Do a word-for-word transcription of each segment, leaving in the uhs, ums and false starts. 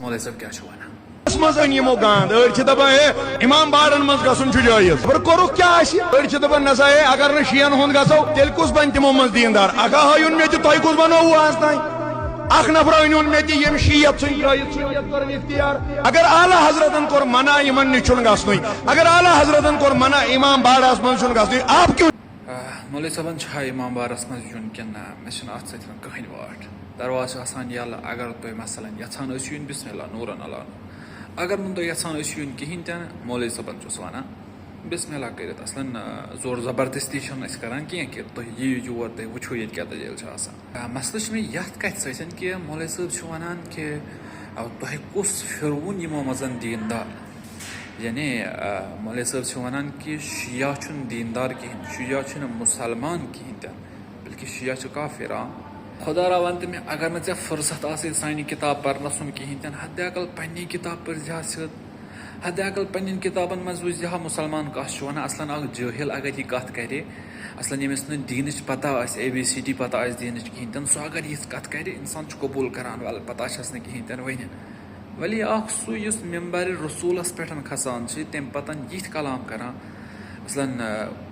مولوی صٲب کیٛاہ چھُ وَنان؟ اس منٛز أنۍ یِمو گانٛد۔ أڑۍ چھِ دَپان، ہے، امام باڑن منٛز گژھُن چھُ جٲیز۔ خبر کوٚرُکھ کیٛاہ اَسہِ؟ أڑۍ چھِ دَپان، نہ سا، ہے، اگر نہٕ شیعن ہُنٛد گژھو، تیٚلہِ کُس بَنہِ تِمو منٛز دیٖندار؟ اکھا ہٲیُن مےٚ تہِ، تۄہہِ کُس بنووُ آز تام؟ اکھ نفرا أنِوُن مےٚ تہِ، ییٚمۍ شیعت ژھٕنۍ ترٲیِتھ، سُنیت کٔرٕن اختیار۔ اگر اعلیٰ حضرتن کوٚر منع، یِمن نِش چھُنہٕ گژھنُے۔ اگر اعلیٰ حضرتن کوٚر منع، امام باڑس منٛز چھُنہٕ گژھنُے، آپ کیوں؟ آ، مولوی صٲبن چھا امام باڑس منٛز یُن کِنہٕ نہ؟ مےٚ چھُنہٕ اتھ سۭتۍ کٕہٕنۍ واٹھ۔ دروازٕ چھُ آسان یَلہٕ، اگر تُہۍ مثلاً یژھان ٲسِو یُن، بسم اللہ، نورن اللہ نور۔ اگر نہٕ تُہۍ یژھان ٲسِو یُن کِہیٖنۍ تہِ نہٕ، مولوی صٲبن چھُس ونان، بسم اللہ کٔرِتھ۔ اصلاً، آ، زور زبردستی چھِنہٕ أسۍ کران کینٛہہ کہِ تُہۍ یِیِو یور، تُہۍ وٕچھِو ییٚتہِ کیٛاہ دٔلیٖل چھِ آسان۔ آ، مسلہٕ چھُ مےٚ یَتھ کَتھِ سۭتۍ کہِ مولوی صٲب چھِ وَنان کہِ، آ، تۄہہِ کُس پھِروُن یِمو منٛز دیٖندار؟ یعنی، آ، مولوی صٲب چھِ وَنان کہِ شیعہ چھُنہٕ دیٖندار کِہیٖنۍ، شیعہ چھُنہٕ مُسلمان کِہیٖنۍ تہِ نہٕ، بلکہِ شیعہ چھُ کافر۔ آ، خۄدا را وَن تہٕ مےٚ، اگر نہٕ ژےٚ فرصت آسے سانہِ کِتاب پَرنَس سُن کِہیٖنۍ تہِ نہٕ، حدِ اقل پنٛنی کِتاب پٔرۍ زِ ہا سیوٚد۔ حدِ اقل پنٛنٮ۪ن کِتابَن منٛز وٕچھ زِ ہا مُسلمان کَس چھُ وَنان۔ اَصلاً اَکھ جٲہِل اگر یہِ کَتھ کَرِ، اَصلاً ییٚمِس نہٕ دیٖنٕچ پَتہ آسہِ، اے بی سی ڈی پَتہ آسہِ دیٖنٕچ کِہیٖنۍ تہِ نہٕ، سُہ اگر یِژھ کَتھ کَرِ، اِنسان چھُ قبوٗل کَران، وَلہٕ پَتہ چھَس نہٕ کِہیٖنۍ تہِ نہٕ وَنہِ۔ ولی اَکھ سُہ یُس مِمبَرِ رسوٗلَس پٮ۪ٹھ کھسان چھِ، تَمہِ پَتہٕ یِتھۍ کلام کَران، مثلاً، آ،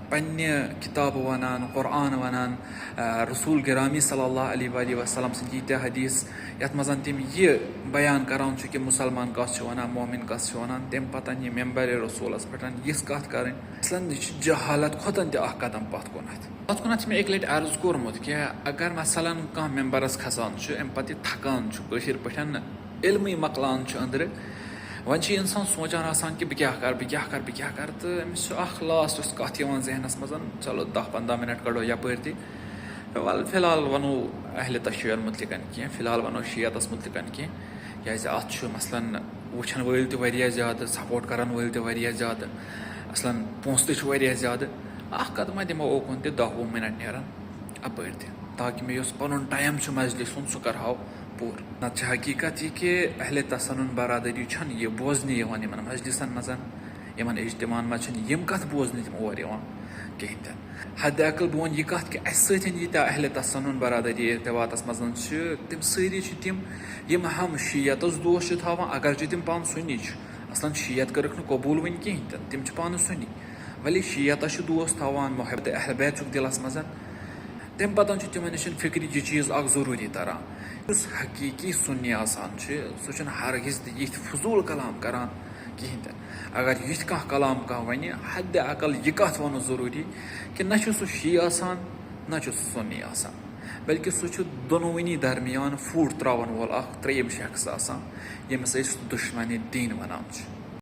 پنٛنہِ کِتابہٕ وَنان، قرآن وَنان، آ، رسول گرامی صلی اللہ علیہ وآلہ وسلم سٕنٛدۍ ییٖتیٛاہ حدیث، یَتھ منٛز تِم یہِ بیان کَران چھُ کہِ مُسلمان کَس چھِ وَنان، مومِن کَس چھِ وَنان، تَمہِ پَتہٕ یہِ مِمبَرِ رسوٗلَس پٮ۪ٹھ یِژھ کَتھ کَرٕنۍ، مثلاً، یہِ چھِ جہالت کھۄتہٕ تہِ اَکھ قدم پَتھ کُنَتھ۔ پَتھ کُنَتھ چھِ مےٚ اَکہِ لَٹہِ عرض کوٚرمُت کہِ اگر، مثلاً، کانٛہہ مِمبَرَس کھسان چھُ، اَمہِ پَتہٕ یہِ تھکان چھُ، کٲشِر پٲٹھۍ علمٕے مۄکلان چھُ أنٛدرٕ۔ وۄنۍ چھُ اِنسان سونٛچان آسان کہِ بہٕ کیٛاہ کَرٕ، بہٕ کیٛاہ کَرٕ، بہٕ کیٛاہ کَرٕ، تہٕ أمِس چھُ اَکھ لاسٹَس کَتھ یِوان ذہنَس منٛز، چلو، دَہ پنٛداہ مِنَٹ کَڑو یَپٲرۍ تہِ۔ وَلہٕ، فی الحال وَنو اہلِ تشیعَن مُتعلِقَن کینٛہہ، فی الحال وَنو شیعتَس مُتعلِقَن کینٛہہ، کیٛازِ اَتھ چھُ، مثلاً، وٕچھَن وٲلۍ تہِ واریاہ زیادٕ، سپوٹ کَرَن وٲلۍ تہِ واریاہ زیادٕ، اَصلاً پونٛسہٕ تہِ چھُ واریاہ زیادٕ۔ اَکھ قدمہ دِمو اوکُن تہِ، دَہ وُہ مِنَٹ نیرَن اَپٲرۍ تہِ، تاکہِ مےٚ یُس پَنُن ٹایم چھُ مجلِس ہُنٛد، سُہ کَرٕہاو پوٗرٕ۔ نتہٕ چھِ حقیٖقت یہِ کہِ اہلِ تسنن برادری چھَنہٕ یہِ بوزنہٕ یِوان یِمن مجلسن منٛز، یِمن اجتماعن منٛز چھِنہٕ یِم کَتھ بوزنہٕ تِم اور یِوان کِہیٖنۍ تہِ نہٕ۔ حد اقل بہٕ وَنہٕ یہِ کَتھ کہِ اَسہِ سۭتۍ ییٖتیٛاہ اہلِ تسنن برادری ارتباطس منٛز چھِ، تِم سٲری چھِ تِم، یِم ہم شیعتس دوست چھِ تھاوان، اگرچہِ تِم پانہٕ سُنی چھِ۔ اصلاً شیعت کٔرٕکھ نہٕ قبوٗل وٕنہِ کِہیٖنۍ تہِ نہٕ، تِم چھِ پانہٕ سُنی، ولی شیعتس چھِ دوست تھاوان، محبت اہل بیتُک دِلس منٛز۔ تَمہِ پَتہٕ چھُ تِمَن نِش فِکرِ یہِ چیٖز اَکھ ضروٗری تَران۔ یُس حقیٖقی سُنی آسان چھُ، سُہ چھُنہٕ ہرگِز تہِ یِتھۍ فضوٗل کلام کَران کِہیٖنۍ تہِ نہٕ۔ اگر یِتھۍ کانٛہہ کلام کانٛہہ وَنہِ، حدِ اقل یہِ کَتھ وَنُن ضروٗری کہِ نہ چھُ سُہ شیعہ آسان، نہ چھُ سُہ سُنی آسان، بلکہِ سُہ چھُ دۄنوٕنی درمیان پھوٗٹ ترٛاوَن وول اَکھ ترٛیٚیِم شخص آسان، ییٚمِس أسۍ دُشمنِ دیٖن وَنان چھِ۔